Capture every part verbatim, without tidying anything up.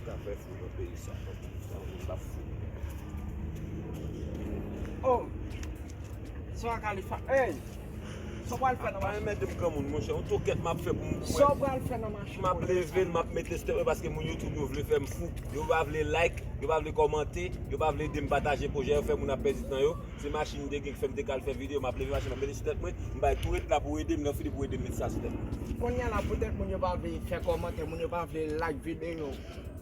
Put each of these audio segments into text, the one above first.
Zafè fou nan peyi sa. Sa moun pa fou. Oh! Sa Khalifa. Hey! Sa w pral fè nan Pa machin? Enmède m granmoun, monchè. Yon tokèt m ap fè pou m. Sa w pral fè nan machin? M ap leve l, m ap mete step mwen paske moun YouTube yo vle fè m fou. Yo pa vle like, yo pa vle kòmante, yo pa vle ede m pataje pwojè yo, fè moun ap pèdi tan yo. Se machin m te gen ki fè m te ka al fè videyo, m ap leve machin, m ap mete sou tèt mwen, m bay tou ret la pou ede m, lè fini pou ede m met sa sou tèt mwen. Kounye a la, poutèt moun yo pa vle fè kòmantè, moun yo pa vle like videyo,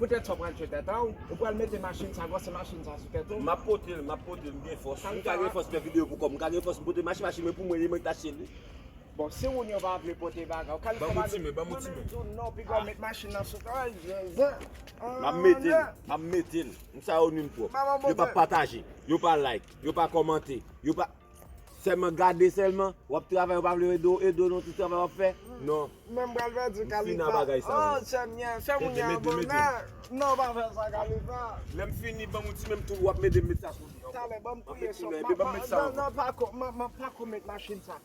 poutèt sa w pral tchwe tèt a w, ou pral mete machin sa, gòse machin sa sou tèt ou. M ap pote l, m ap pote l, m gen fòs. Sa M l ka fè gen fòs fè videyo pou kò m, m ka gen fòs m pote machin, machin mwen pou mwen, e mwen k t achte l. Bon, si moun yo pa vle pote bagay, ou ka Ban m yon ti men, ban m yon ti men. Non, pi gò met machin nan sou kay, zen. M ap mete l, m ap mete l. M sa yo ni m pwòp. Yo pa pataje, yo pa like, yo pa kòmante, yo pa. Sèlman gade sèlman, w ap travay, yo pa vle ede w, ede w nan tout travay w ap fè. Non. Menm pral pèdi M Khalifa. Fini bagay sa, Oh, wi. Sènyè, fè moun Mete, yo mete, abone. mete. Non, pa fè sa, Khalifa. Lè m fini, ban m yon ti men m tou, w ap mede m met sa sou li. Talè, ban m priye Mete sòm. men, Ma- epi ban m ma- met sa Non, ankò. non, pa ko, ma- ma- pa ko met machin sa.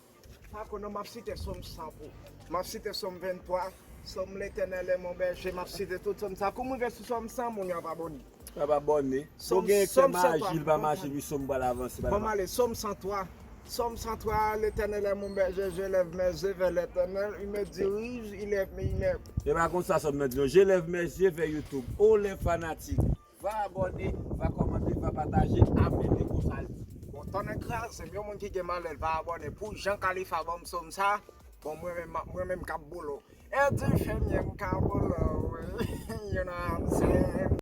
Pa ko, non, m ap site sòm san pou. M ap site sòm venntwa. Sòm Letènèl est mon berger, m ap site tout sòm sa. Kou m rive sou sòm san, moun yo ap abone. Sa pa bòne. Sòm- Bon, gen Sòm pa san aji, l pa mache, pi sòm pral avanse. Ban m ale, sòm san twa. Sòm san twa, L'Éternel est mon berger, je lève mes yeux vers l'Éternel, il me dirige, il est, il est. E pa konsa sòm nan di non. Je lève mes yeux vers YouTube. Oh, les fanatiques. Va abòne, va kòmante, va pataje. Amen. E konsa l di. Bon, tonnè kraze m, yon moun ki gen malè, l pa abòne. Pou jan Khalifa ban m sòm sa, bon, mwen menm, mwen menm k ap bolo. E di fèmyè m ka bolo, wi. You know what I'm saying?